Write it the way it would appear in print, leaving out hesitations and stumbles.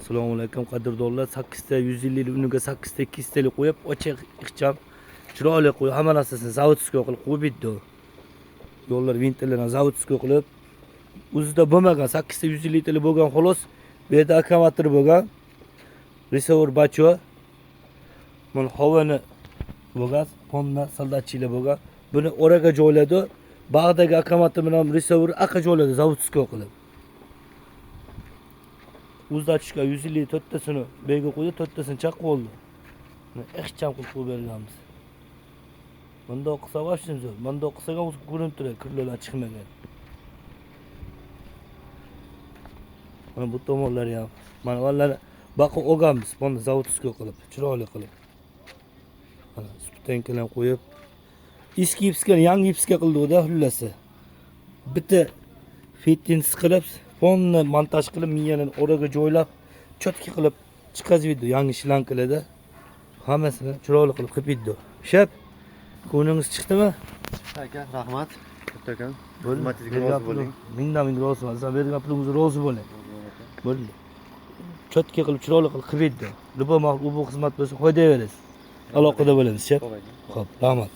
Assalomu alaykum qadrdonlar. 8 ta 150 lik uniga 8 ta 200 talik qo'yib, ochiq, ixcham, chiroyli qo'yib, hamma narsasini заводской qilib qo'yib bitdi. Yo'llar vintillarni заводской qilib, o'zida bo'lmagan 8 ta 150 talik bo'lgan xolos. Bu yerda akkumulyator bo'lgan. Reservoir bacho. Buni hovani bo'lgan, ponna soldatchilar bo'lgan. Buni oraga joyladi. Bag'dagi akkumulyator bilan reservoir aqqa joyladi, заводской qilib. O'zida tushgan 154 tasini bu yerga qo'ydi, 4 tasini chaqib oldi. Ixcham qilib qo'yib berganmiz. Bundoq qilsa вообще zo'r. Bundoq qilsa ham o'zi ko'rinib turadi, kirlar chiqmagan. Mana bu tomonlari ham. Mana ularni boqib olganmiz, buni заводской qilib, chiroyli qilib. Mana sputenkalarni qo'yib, eski gipsga, yangi gipsga qildik-da, xullasi. Bitta fitness qilib, fonni montaj qilib, miyani oraga joylab, чётко qilib chiqazib edi yangi shlankalarda. Hammasini chiroyli qilib qilib edi. Shab, ko'nglingiz chiqdimi? Chiqdi aka, rahmat. Kattakon. Bo'ldi. Xizmatingizga Bergan rozi bo'ling. Mingdan ming rozi bo'ling. Bergan pulingizga rozi bo'ling. Bo'ldi. Чётко qilib, chiroyli qilib qilib edi. Любой ma'qul bu xizmat bo'lsa, foydaverasiz. Aloqada bo'lamiz, shab. Xo'p aka. Xo'p, rahmat.